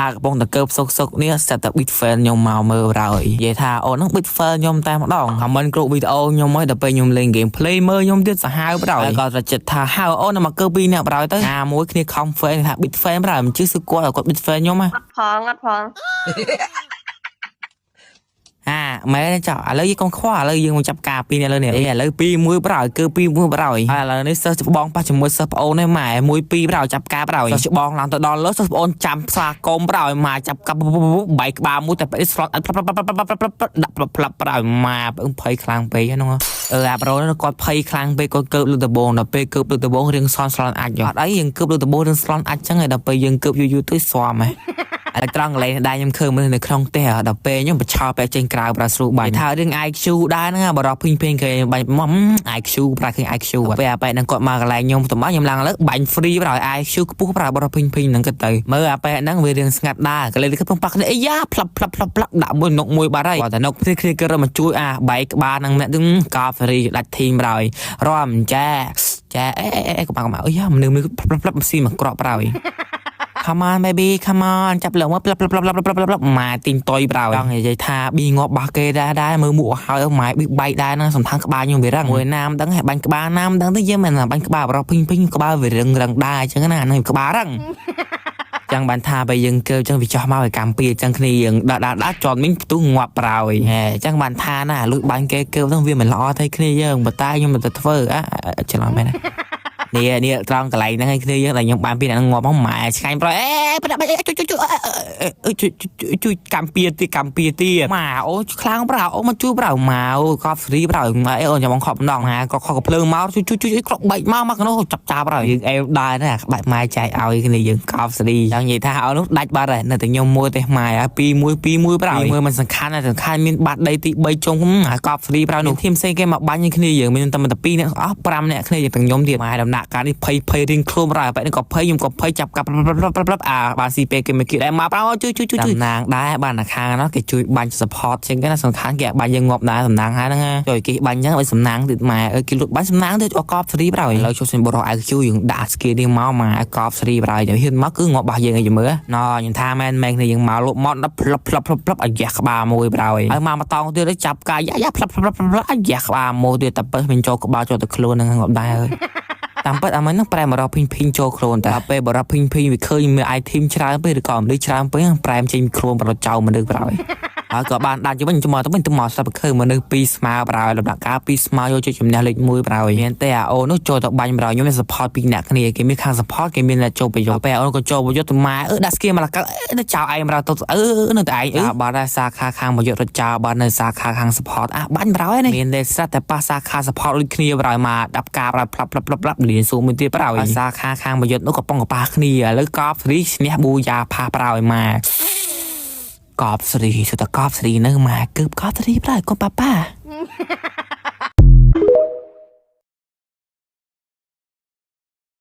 ថាកំពុងតែកើបសុកសុកនេះស្រាប់តែ big fan ខ្ញុំមកមើលហើយនិយាយថាអូហ្នឹង big fan ខ្ញុំតែម្ដង comment គ្រប់វីដេអូខ្ញុំហើយដល់ពេលខ្ញុំលេង game play មើលខ្ញុំទៀតសាហាវប្រហើយក៏ត្រចិត្តថាហៅអូនមកកើពីរនាក់ប្រហើយទៅណាមួយគ្នាខំ fan ថា big fan ប្រហើយមិនជឿសួរគាត់គាត់ big fan ខ្ញុំហ៎ អត់ផងអត់ផង អាមែនចុះឥឡូវយើងកុំខ្វល់ឥឡូវយើងមកចាប់ការពីរនេះឥឡូវនេះអេឥឡូវ2 1ប្រហើយគឺ2 1ប្រហើយហើយឥឡូវនេះសិស្សច្បងប៉ះជាមួយសិស្សប្អូននេះម៉ែ1 2ប្រហើយចាប់ការប្រហើយសិស្សច្បងឡើងទៅដល់លើសិស្សប្អូនចាំស្វាគមន៍ប្រហើយម៉ែចាប់កាប់បែកក្បាលមួយតែពេលស្លត់ផ្លាប់ផ្លាប់ផ្លាប់ផ្លាប់ដាក់ផ្លាប់ប្រហើយម៉ែពឹងភ័យខ្លាំងពេកហ្នឹងអឺអាប្រូនោះគាត់ភ័យខ្លាំងពេកគាត់កើបលើកដំបងដល់ពេលកើបលើកដំបងរៀងសន់ស្លន់អាចអត់អីយើងកើបលើកដំបងរៀងស្លន់អាចចឹងហើយដល់ពេលយើងកើបយូរយូរទៅស្មហ៎ ហើយត្រង់កន្លែងដែរខ្ញុំឃើញមនុស្សនៅក្នុងផ្ទះដល់ពេលខ្ញុំបញ្ឆោពេលចេញក្រៅប្រាស្រួលបាញ់ថារឿង IQ ដែរហ្នឹងបរោះភីងភីងគេបាញ់មក IQ ប្រាឃើញ IQ ពេលអាប៉ែហ្នឹងគាត់មកកន្លែងខ្ញុំទៅមកខ្ញុំឡើងលើបាញ់ free ប្រា IQ ខ្ពស់ប្រាបរោះភីងភីងហ្នឹងក៏ទៅមើលអាប៉ែហ្នឹងវារឿងស្ងាត់ដែរកន្លែងនេះកំប៉ាក់នេះអាយ៉ាផ្លាប់ផ្លាប់ផ្លាប់ផ្លាប់ដាក់មួយនុកមួយបាត់ហើយគាត់តែនុកគ្នាគ្នាគេរត់មកជួយអាបែកក្បាលហ្នឹងម្នាក់ហ្នឹងកោ free ដាច់ធីមប្រហើយរំចាចាអេអេកុំកុំអីយ៉ាមនុស្សផ្លាប់ផ្លាប់ស៊ីមកក្របប្រហើយ Come on, baby, come on ចាប់លើមកផ្លាប់ផ្លាប់ផ្លាប់ផ្លាប់ផ្លាប់ផ្លាប់ម៉ែទីងតុយប្រោយចង់និយាយថាប៊ីងាប់បាសគេដែរដែរមើលមួកហើយម៉ែប៊ីបែកដែរហ្នឹងសំខាន់ក្បាលខ្ញុំវារឹងមួយណាមដឹងហើយបាញ់ក្បាលណាមដឹងទៅយើងមិនបាញ់ក្បាលបរោះភីងភីងក្បាលវារឹងរឹងដែរអញ្ចឹងណាហ្នឹងក្បាលរឹងចឹងបានថាបើយើងកើចឹងវាចោះមកឲ្យកម្ពីចឹងគ្នាយើងដាក់ដាក់ដាក់ចន់មីងផ្ទុះងាប់ប្រោយហេចឹងបានថាណាលួចបាញ់គេកើហ្នឹងវាមិនល្អទេគ្នាយើងប៉ុន្តែខ្ញុំមិនទៅធ្វើអាច្រឡំមែនណា នេះនេះត្រង់កន្លែងហ្នឹងឯងគ្នាយើងដែលខ្ញុំបានពីអ្នកហ្នឹងងាប់មកម៉ែឆ្ងាញ់ប្រអេប្រដាក់ជួយជួយជួយជួយកម្មពៀទៀតកម្មពៀទៀតម៉ាអូខ្លាំងប្រអូមកជួយប្រម៉ាអូកប់ស្រីប្រអេអូចាំបងខប់ម្ដងហាក៏ខកភ្លើងមកជួយជួយជួយក្របែកមកមកនោះចាប់ចាប់ប្រយើងអេដែរណាក្បាច់ម៉ែចែកឲ្យគ្នាយើងកប់ស្រីចង់និយាយថាអូនោះដាច់បាត់ហើយនៅតែខ្ញុំមួយទេម៉ែ2 1 2 1ប្រមួយមិនសំខាន់តែសំខាន់មានបាត់ដីទី3ចុងហើយកប់ស្រីប្រនោះធីមផ្សេងគេមកបាញ់គ្នាយើងមានតែតែ2នាក់អស់5នាក់គ្នាយើងទាំងខ្ញុំទៀតម៉ែដំណាក់កាលនេះភ័យភ័យរៀងខ្លួនប្របែនេះក៏ភ័យខ្ញុំក៏ភ័យចាប់កាប់អាបានស៊ីពេលគេមកគៀដែរមកប្រជួយជួយជួយតំណាងដែរបានតែខាងនោះគេជួយបាញ់ support ជាងគេណាសំខាន់គេបាញ់យើងងាប់ដែរតំណាងហើយហ្នឹងជួយគេបាញ់ចឹងឲ្យសំណាងទៀតម៉ែអើគេលុតបាញ់សំណាងទៀតអកប់ស្រីប្រឥឡូវជួយសិនបរោះ IQ យើងដាក់ skill នេះមកម៉ែកប់ស្រីប្រយហ៊ានមកគឺងាប់បាសយើងឲ្យមើលណខ្ញុំថាមែនមែនគ្នាយើងមកលុបមកដល់ផ្លឹបផ្លឹបផ្លឹបផ្លឹបអាយ៉ាក្បាលមួយប្រយហើយមកមកតង់ទៀតចាប់កាយយ៉ាផ្លឹបផ្លឹបផ្លឹបអាយ៉ាក្បាលមួយទៀតតែប៉ិសមិនចូលក្បាលចូលទៅខ្លួនហ្នឹងងាប់ដែរហើយតាមពិតអាមិញហ្នឹងប្រែមករកភីងភីងចូលខ្លួនតែពេលបរោះភីងភីងវាឃើញមាន item ច្រើនពេកឬក៏មនុស្សច្រើនពេកប្រែមចេញខ្លួនបរោះចោលមនុស្សប្រយហើយក៏បានដាក់វិញមកទៅវិញទៅមកស្រាប់ឃើញមនុស្សពីរស្មើប្រយលំដាប់កាលពីរស្មើយកជាជំនះលេខ1ប្រយមានតែអាអូនោះចូលទៅបាញ់ប្រយខ្ញុំមាន support ពីរអ្នកគ្នាគេមានខាង support គេមានអ្នកចូលប្រយោជន៍ពេលអូនក៏ចូលប្រយុទ្ធទៅម៉ែអឺដាក់ skill មកលកទៅចោលឯងប្រយទៅអឺនៅតែឯងអឺបាត់ហើយសាខាខាងប្រយុទ្ធរត់ចោលបាត់នៅសាខាខាង support អាបាញ់ប្រយនេះមានតែស្រាប់តែប៉ះសាខា support ដូចគ្នាប្រយមកដាប់ការប្រយផ្លាប់ផ្លាប់ផ្លាប់ផ្លាប់លៀនស៊ូមួយទៀតប្រយសាខាខាងប្រយុទ្ធនោះក៏ប៉ុងកប៉ាគ្នាឥឡូវកប់ស្រីឈ្នះប៊ូយ៉ាផាប្រយមកកប់ស្រីសុទ្ធតែកប់ស្រីនៅម៉ែគឺកប់ស្រីប្រហើយកូនប៉ាប៉ា